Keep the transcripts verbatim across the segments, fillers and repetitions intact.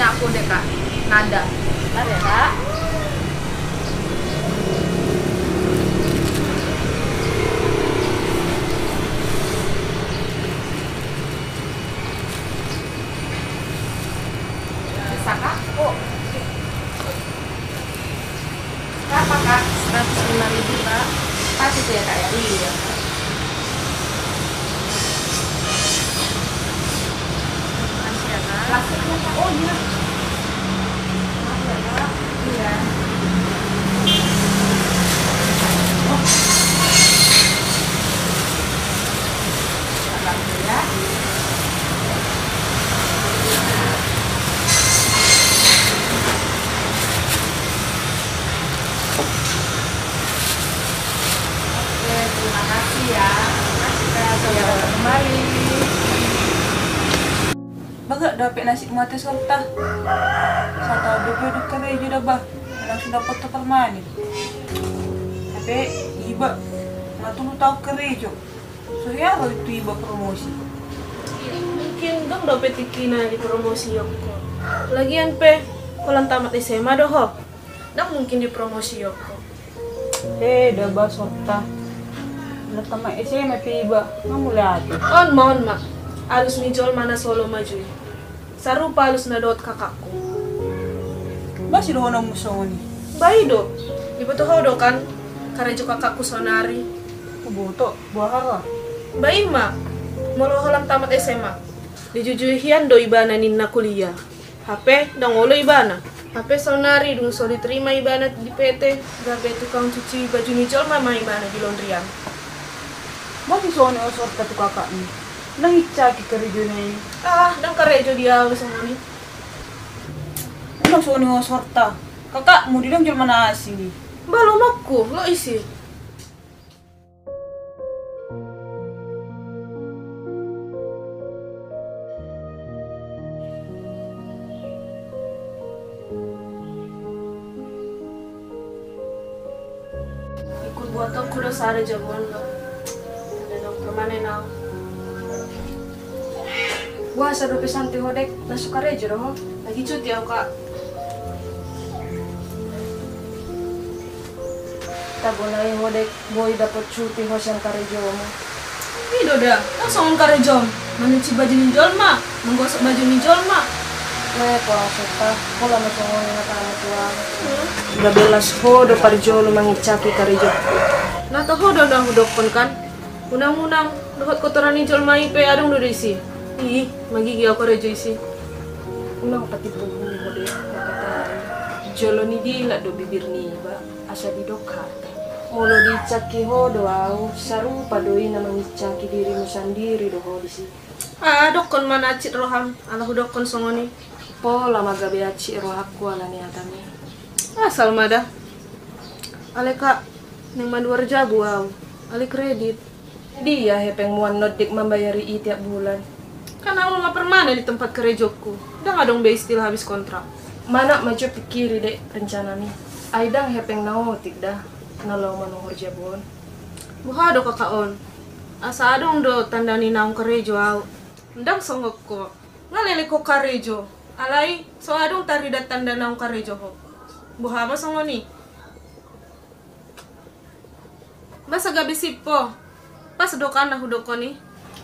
Aku deh, Kak. Nada. Nada, Kak. Bisa, Kak? Oh. Berapa, Kak? Seratus lima ribu, Kak. Pas itu ya, Kak, ya? Iya. Makasih ya, Kak. Plastiknya, Kak. Oh, iya. Maaf ya, Kak. Iya. Oke, terima kasih ya. Terima kasih, Kak. Sampai kembali. Bagak dapet nasib mate sorta. Sata dope do karejo da bah. Langsung dapot tu permani. Tapi iba, na tolu taon karejo. So hea ro tu iba promosi. Mungkin dang dope tingkina dipromosi, Yoko. Lagian pe, holan tamat S M A do ho. Dang mungkin dipromosi, Yoko. Eh, da bah sorta. Holan tamat S M A pe iba, nga mauliate. On ma, on ma. Alus ni jolma na so olo maju i. Sarupa alus na dohot kakakku. Ba i do holan muse songon i. Ba i do. Diboto ho do kan karejo kakakku saonari. Huboto, boha ra? Ba i ma, molo holan tamat S M A, dijujui hian do ibana ninna kuliah. Hape dang olo ibana. Hape saonari dung so diterima ibana di P T gabe tukang cuci baju ni jolma ma ibana di laundryan. Ba i songon i, o sorta, tu kakakmu? Dang icapi karejona i? Ah, dang karejo di au songon i. Dang songon i, o sorta. Kakakmu dilehon jolma na asing i. Ba lomakku, lo isi. Ingkon buatonku do sada jabu on do. Tanda na permanen au. Boasa dope santi ho, Dek? Na so karejo do ho? Lagi cuti au, Kak. Tabo nai ho, Dek, boi dapot cuti ho sian karejomu. I do da, dang songon karejom. Manyuci baju ni jolma, manggosok baju ni jolma. Weh, pola sorta, pola ma songon i hatamu tu au. Gabe las ho do parjolo mangicapi karejokku. Na taho do na hudokkon kan? Unang-unang dohot kotoran ni jolma i pe adong do disi. Ih, magigi au karejo disi. Unang patimbul ho do, mangkatai. Jolo ni dilat do bibir niba, asa didok hata. Molo diicapi ho do au, sarupa do i na mangicapi dirimu sandiri do ho disi. Ah, dokkon ma na hansit roham, ala hudokkon songon i. Pola ma gabe hansit rohangku ala ni hatamu i. Asal ma da. Alai, Kak, naeng manuhor jabu au. Alai kredit. Dia hepengmu annon, Dek, mambayari i tiap bulan? Kan au ma permanen di tempat karejongku. Dang adong be istilah habis kontrak. Manat ma jo pingkiri, Dek, rencanami. Ai dang hepeng na otik da na laho manuhor jabu on. Boha do kakak on? Asa adong do tanda ni naung karejo au. Ndang songon ho. Nga leleng ho karejo. Alai so adong tarida tanda naung karejo ho. Boha ma songon i? Masa gabe sip ho? Pas do kan na hudokkon i?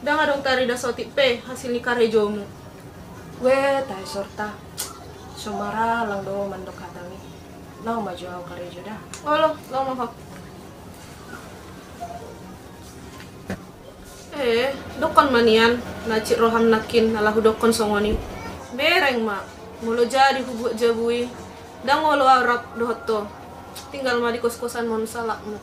Dang adong tarida saotik pe hasil ni karejomu. Weh, tahe sorta. So maralang do mandok hatami. Laho ma jo au karejo da. Olo, laho ma ho. Eh, dokkon ma nian, na hansit roham nangkin ala hudokkon songon i. Bereng ma, molo jadi hubuat jabu i, dang olo au rap dohot ho. Tinggal ma di kos-kosan ma on salakmu.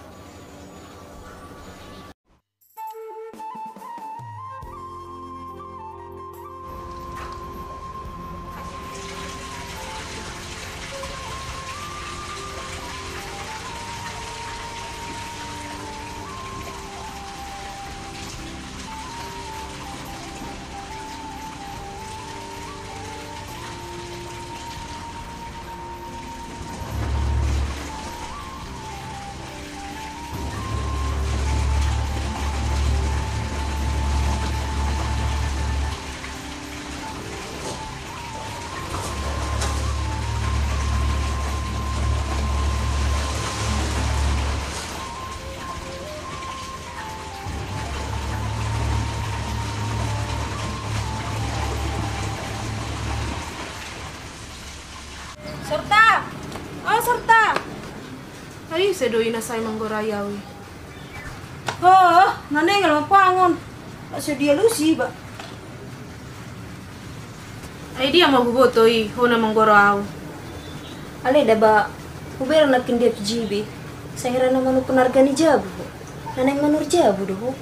Sorta! O Sorta! Ai ise do i na sai manggorai au i? Oh, na nengel ma pangon. Lak so dialusi iba. Ai dia ma huboto i ho na manggoro au? Alai da ba, hubereng nangkin di F J B. Sai hira na manukun arga ni jabu ho. Na naeng manuru jabu do ho.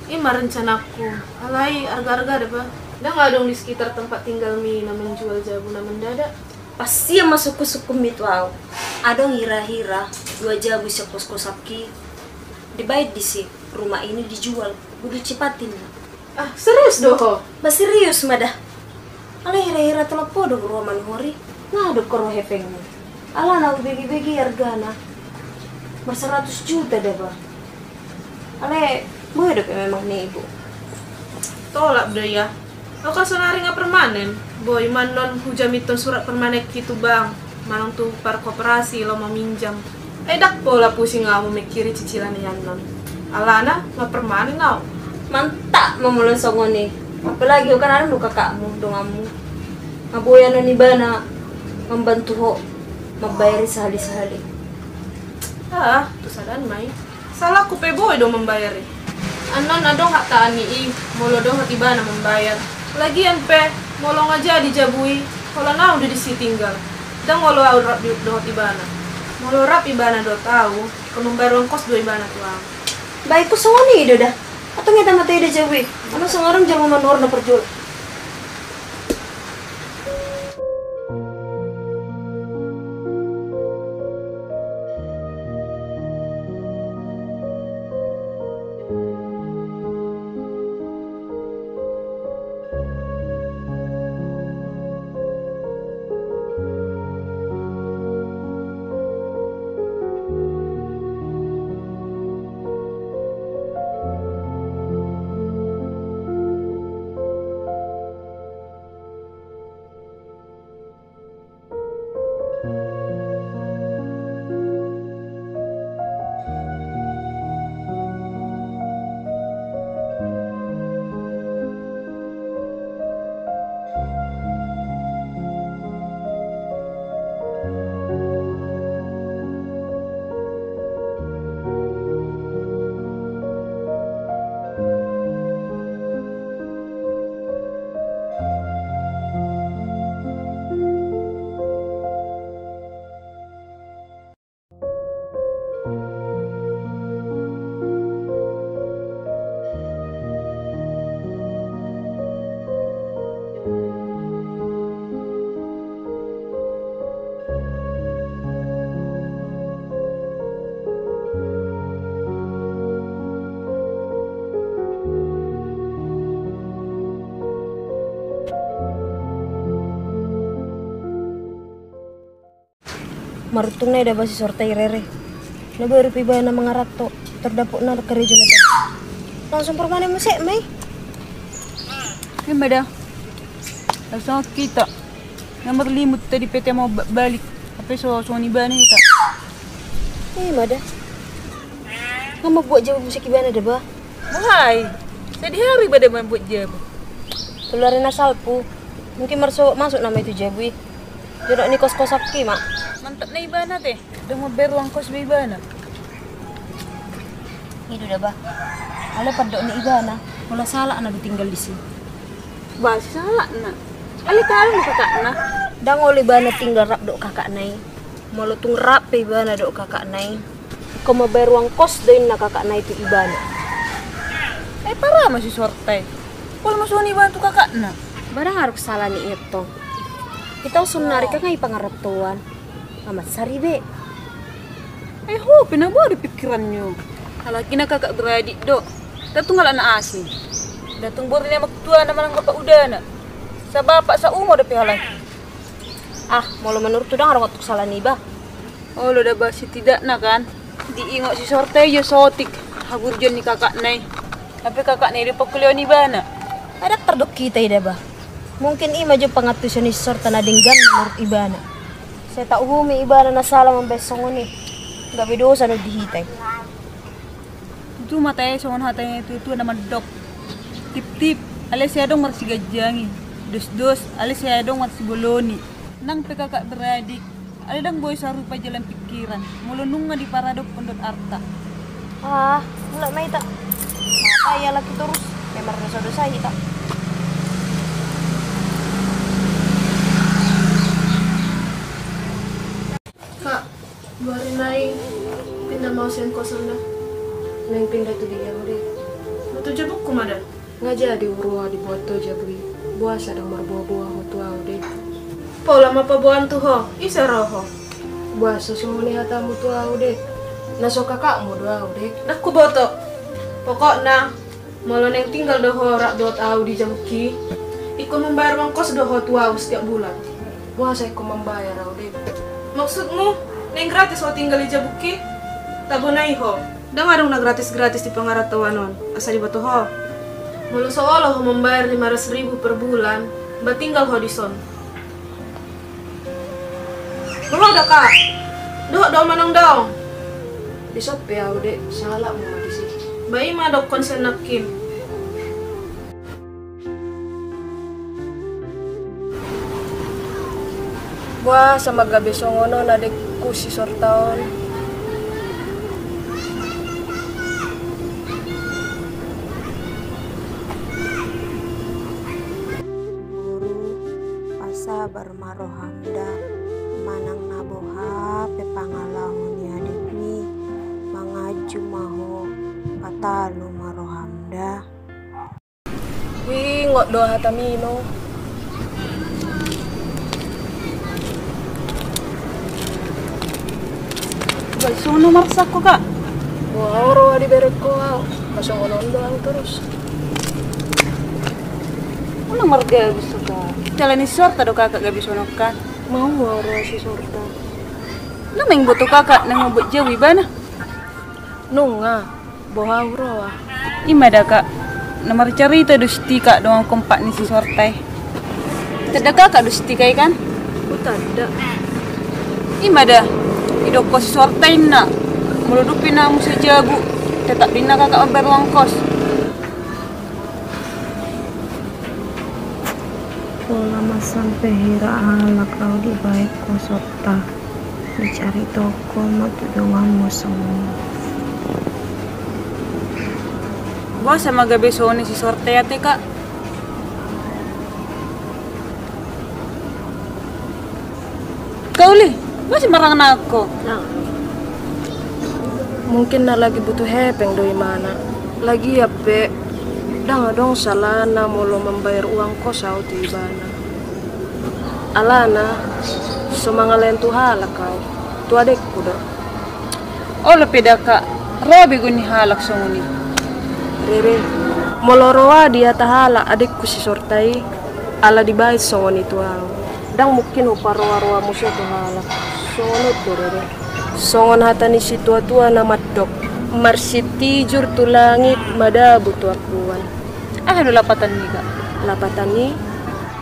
I ma rencanangku. Alai arga-arga da ba. Ndang adong di sekitar tempat tinggalmi na menjual jabu na mendadak? Pastian ma sungkun-sungkunmi tu au. Adong hira-hira dua jabu sian kos-kosanki. Dibaen disi, rumah ini dijual. Budu cipatin. Ah, serius do ho? Ba serius ma da. Alai hira-hira tolap ho do huroha manuhor i. Nga do huroha hepengmu? Alana hubege-bege argana. Marsaratus juta da ba. Alai boi dope memang nibu. Tolap do ia. Oka sonari nga permanen. Boi ma annon hujamithon surat permanenki tu bank manang tu par koperasi laho maminjam. Ai ndang pola pusing au memikiri cicilan i annon. Alana nga permanen au. Mantap ma molo songon i. Apalagi ho kan adong do kakakmu, donganmu. Nga boi annon ibana mambantu ho mambayari sahali-sahali. Ah, tu sadaan ma i. Salahku pe boi do mambayar i. Annon adong hata ni i, molo dohot ibana mambayar. Lagian pe, molo nga jadi jabu i, holan au do disi tinggal. Ndang olo au rap dohot ibana. Molo rap ibana dohot au, ingkon mambayar uang kos do ibana tu au. Ba ingkon songon i do da. Antong hita ma taida jabu i. Annon songon adong jolma manuhor na parjolo. Maruntung nai da ba si Sorta i rere. Na boi rupa ibana mangaranto, tardapot na karejo na ba. Langsung permanen muse ma i. Ima da. Langsung hita. Na marlimut tadi pe mau ba-, balik. Hape so songon ibana hita. Ima da. Nga mambuat jabu muse ibana da ba. Boha i? Sadihari iba da mambuat jabu. Tolu ari na salpu. Mungkin marsogot masuk nama i tu jabu i. Jodok ni kos-kosanki ma. Mantap na ibana te. Dang mambayar uang kos be ibana. I do da ba. Alai pandok ni ibana, molo sahalakna do tinggal disi. Ba sahalakna? Alai tahu ma kakakna. Dang olo ibana tinggal rap dohot kakakna i. Molo tung rap pe ibana dohot kakakna i, ingkon mambayar uang kos do inna kakakna i tu ibana. Ai parama si Sorta i. Pola ma songon i ibana tu kakakna. Ba dang adong sala ni i tong. Hita on sonari kan nga i pangarantoan. Amat sari be. Ai ho pe na boha do pikiranna on. Halak i na kakak beradik do. Nda tung halak na asing. Nda tung boru ni amak tuana manang bapak udana. Sabapak saumur dope halak i. Ah, molo manuruthu dang adong tuk sala niba. Olo da ba, setidakna kan diingot si Sorta i jo saotik haburjuon ni kakakna i. Hape kakakna i do pangkuliaon ibana. Ai dang tardok hita i da ba. Mungkin i ma jo pangantusion ni si Sorta na denggan manurut ibana. Sai tauhumi ibana na sala mambaen songon i. Gabe dosa do di hita i. Tutu ma tahe songon hata ni tua-tua na mandok. Tiptip, alai sai adong marsiganjangi. Dosdos, alai sai adong marsiboloni. Nang pe kakak beradik, alai ndang boi sarupa jalan pikiran, molo nunga diparadophon dohot arta. Ah, mulak ma hita. Mata ia laki torus, memang dosa-dosa hita. Kak, dua ari nai pinda ma au sian kosan da. Naeng pinda tu dia ho, Dek? Boto jabukku ma da. Nga jadi huroha dibuat ho jabu i. Boasa ndang marboa-boa ho tu au, Dek? Pola ma paboaon tu ho, ise ro ho? Boasa songon i hatamu tu au, Dek? Na so kakakmu do au, Dek. Ndang huboto. Pokokna, molo naeng tinggal do ho rap dohot au di jabukki, ingkon mambayar uang kos do ho tu au setiap bulan. Boasa ingkon mambayar au, Dek? Maksudmu, naeng gratis ho tinggal di jabukki? Tabo nai ho. Ndang adong na gratis-gratis di pangarantoan on, asa diboto ho. Molo so olo ho mambayar lima ratus ribu per bulan, ba tinggal ho dison. Boha da, Kak? Dohot do manang daong? Dison pe au, Dek, sahalakmu ma disi. Ba i ma dohonon sian nangkin. Boasa ma gabe songon on adekku si Sorta on? Guru, pasabar ma roham da, manang na boha pe pangalaho ni adekmi, manganju ma ho, patalu ma roham da. Ingot do hata mino. Ba songon na marsak ho, Kak? Boha roha dibereng ho au, ba songon on do au torus. Unang margabus ho, Kak. Jala ni si Sorta do kakak gabe songon on, Kak. Mau au roha si Sorta. Nunga naeng boto kakak naeng mambuat jabu ibana? Nunga. Boha huroha? I ma da, Kak, na marcarita do setika dongan kompak ni si Sorta i. Tanda kakak do setika i kan? Hutanda. I ma da, didok ho si Sorta inna, molo dung pe inna muse jabu, tetap do inna kakak mambayar uang kos. Pola ma sampe hira halak au dibaen ho Sorta. Dicaritahon ma tu donganmu songon i. Boasa ma gabe songon i si Sorta i ate, Kak? Kak Uli, boasa marangan ho? Mungkin na lagi butuh hepeng do ibana. Lagian pe, ndang adong salana molo mambayar uang kos au tu ibana. Alana, so mangalaen tu halak au, tu adekku do. Olo pe da, Kak, ro bego ni halak songon i. Rere, molo roha di hata halak adekku si Sorta i, ala dibaen songon i tu au, ndang mungkin huparoa-roa muse tu halak. Songon on do, Rere. Songon hata ni situa-tua na mandok, marsitijur tu langit, madabu tu angkuan. Aha do lapatan ni, Kak? Lapatan ni,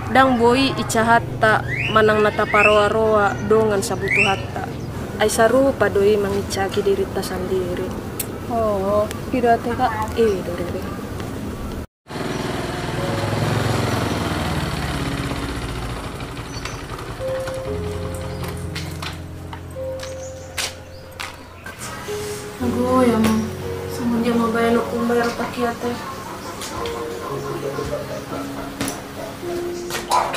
ndang boi icahatta manang na taparoa-roa dongan sabutuhatta. Ai sarupa do i mangicahi dirinta sandiri. Oh, i do ate, Kak. I do, Rere. Ago, ya, Mam. Songon dia ma baenonku mambayar utangki ate.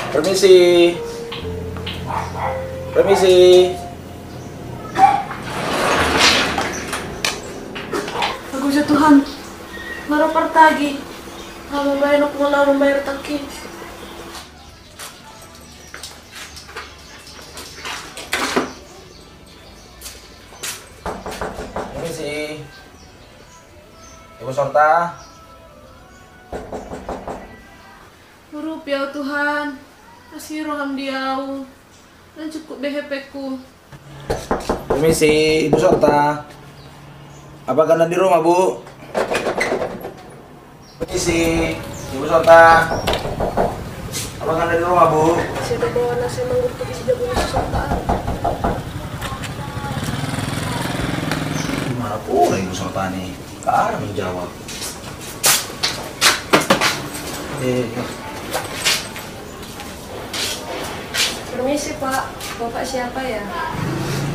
Permisi. Permisi. Ago, ya Tuhan. Nga ro partagi. Nga mambaenonku, nga mambayar utangki. Permisi. Ibu Sorta. Urupi au Tuhan, asi roham di au, ndang cukup be hepengku. Permisi, Ibu Sorta. Apakah Anda di rumah, Bu? Permisi, Ibu Sorta. Apakah Anda di rumah, Bu? Siapa bawa nasi manggur tu bisi jabu ni si Sorta? Di mana pula Ibu Sorta ni? Nggak ada menjawab. Eh, eh. Permisi, Pak. Bapak siapa, ya?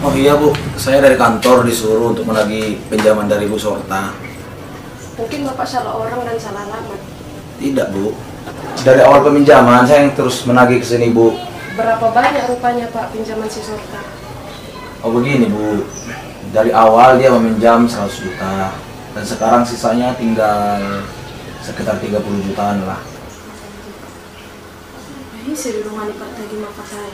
Oh iya, Bu, saya dari kantor disuruh untuk menagih pinjaman dari Bu Sorta. Mungkin Bapak salah orang dan salah alamat. Tidak, Bu. Dari awal peminjaman saya yang terus menagih ke sini, Bu. Berapa banyak rupanya, Pak, pinjaman si Sorta? Oh, begini, Bu. Dari awal dia meminjam seratus juta. Dan sekarang sisanya tinggal sekitar tiga puluh jutaan lah. Bisa didongani partagi makatai.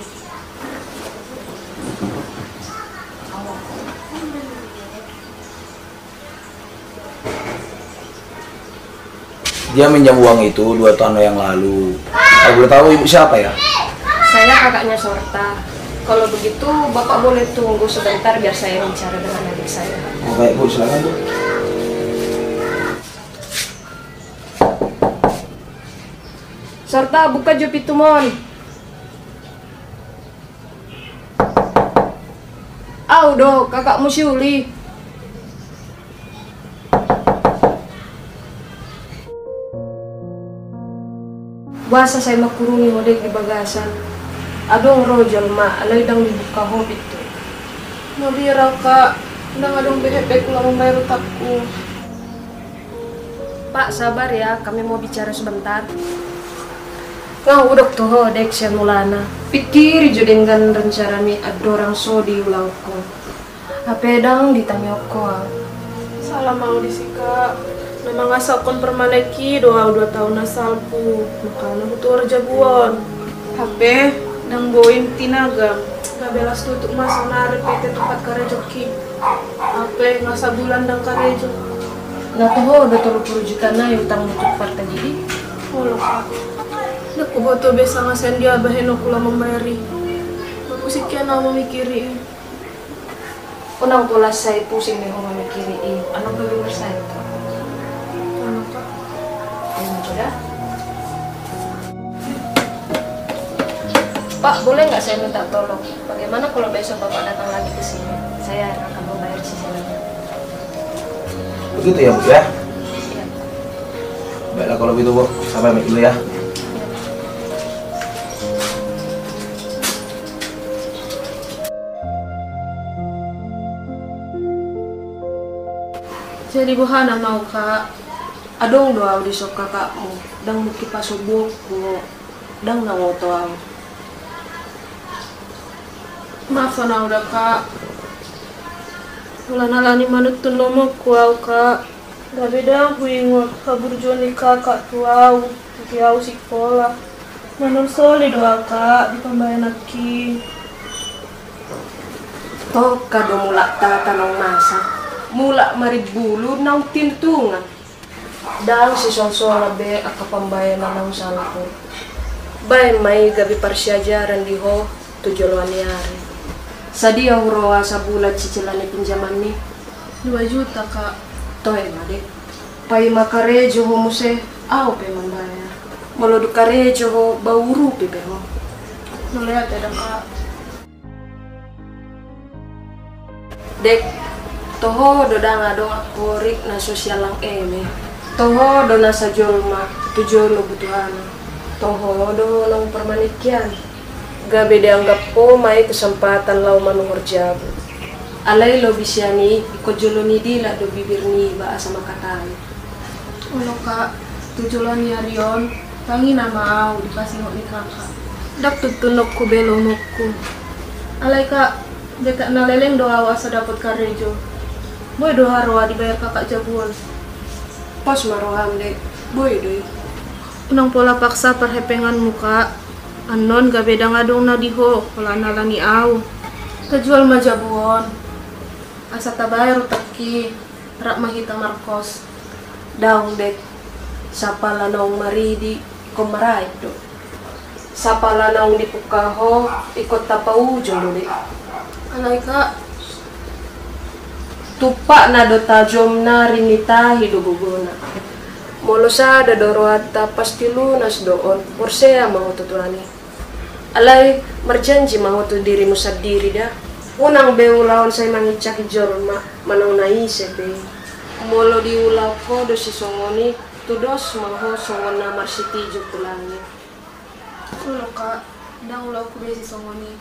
Dia minjam uang itu dua tahun yang lalu. Kalau boleh tahu, Ibu siapa, ya? Saya kakaknya Sorta. Kalau begitu, Bapak boleh tunggu sebentar biar saya bicara dengan adik saya. Oh, baik, Bu, silakan, Bu. Sorta, buka jo pintu, mon. Au do, kakakmu si Uli. Boasa sai mangkurungi ho, Dek, di bagasan? Adong ro jolma, alai ndang dibuka ho pintu. Mauliate, Kak, ndang adong be hepengku laho mambayar utangku. Pak, sabar ya, kami mau bicara sebentar. Nga hudok tu ho, Dek, sian mulana. Pikiri jo denggan rencanami andorang so diulahon ho. Hape ndang ditangihon ho au. Sala ma au disi, Kak. Na mangasahon permanen i do au dua taon na salpu. Makana hutuhor jabu on. Hape ndang boi tinagam. Gabe las tutup ma saonari P T tempat karejongki. Hape nga sabulan ndang karejo. Na toho do tolu pulu juta nai utangmu tu partagi i? Olo, Kak. Ndang huboto be sanga sian dia bahenonku laho mambayar i. Mapusing hian au mamikiri i. Unang pola sai pusing be ho mamikiri i. Annon gabe marsae, Kak. Annon, Kak. Annon, Kak. Pak, boleh nggak saya minta tolong? Bagaimana kalau besok Bapak datang lagi ke sini? Saya akan membayar cicilannya. Begitu ya, Bu, ya? Iya. Baiklah kalau begitu, Bu. Saya pamit dulu ya. Iya. Jadi boha na mau, Kak? Adong do au dison kakakmu, ndang mungkin pasombuonku ho, ndang na huboto au. Maafhon au da, Kak. Holan alani manuntun lomoku au, Kak. Gabe ndang huingot haburjuon ni kakak tu au, di au sikola. Manolsoli do au, Kak, di pambahenanki. Tongka do mulakta naung masa, mulak marimbulu naung tintungan. Ndang sisolsolan be angka pambahenan naung salpu. Bahen ma i gabe parsiajaran di ho tu joloan ni ari. Sadia huroha sabulan cicilan ni pinjamanmi? Dua juta, Kak. Toe ma, Dek. Paima karejo ho muse, au pe mambayar. Molo dung karejo ho, bau urupi pe ho. Mauliate da, Kak. Dek, toho do ndang adong angkoring na so sialang eme. Toho do nasa jolma tu jolo butuhana. Toho do naung parmanikkian. Gabe dianggap ho ma i kesempatan laho manuhor jabu. Alai lobi sian i, ingkon jolo ni dilat do bibir niba asa mangkatai. Olo, Kak, tu joloan ni ari on, tangihon ma au di pasingot ni kakak. Ndang tuntunonku be lomoku. Alai, Kak, betak na leleng do au asa dapot karejo. Boi do haroa dibayar kakak jabu on. Pos ma roham, Dek, boi do i. Unang pola paksa parhepenganmu, Kak. Annon gabe ndang adong na di ho, holan alani au. Tajual ma jabu on asa tabayar utangki. Rap ma hita markos. Daong, Dek. Sapala naung maridi, ingkon maraek do. Sapala naung dipungka ho, ingkon tapaujung do, Dek. Alai, Kak. Tumpakna do tajomna, ring ni tahi do gogona. Molo sada do rohanta, pasti lunas do on. Porsea ma ho tu Tuhan i. Alai marjanji ma ho tu dirimu sandiri da. Unang be ulahon sai manginsaki jolma manang na ise pe. Molo diulahon ho do sisongon i, tudos ma ho songon na marsitijung tu langit. Olo, Kak. Ndang olo au hubege songon i.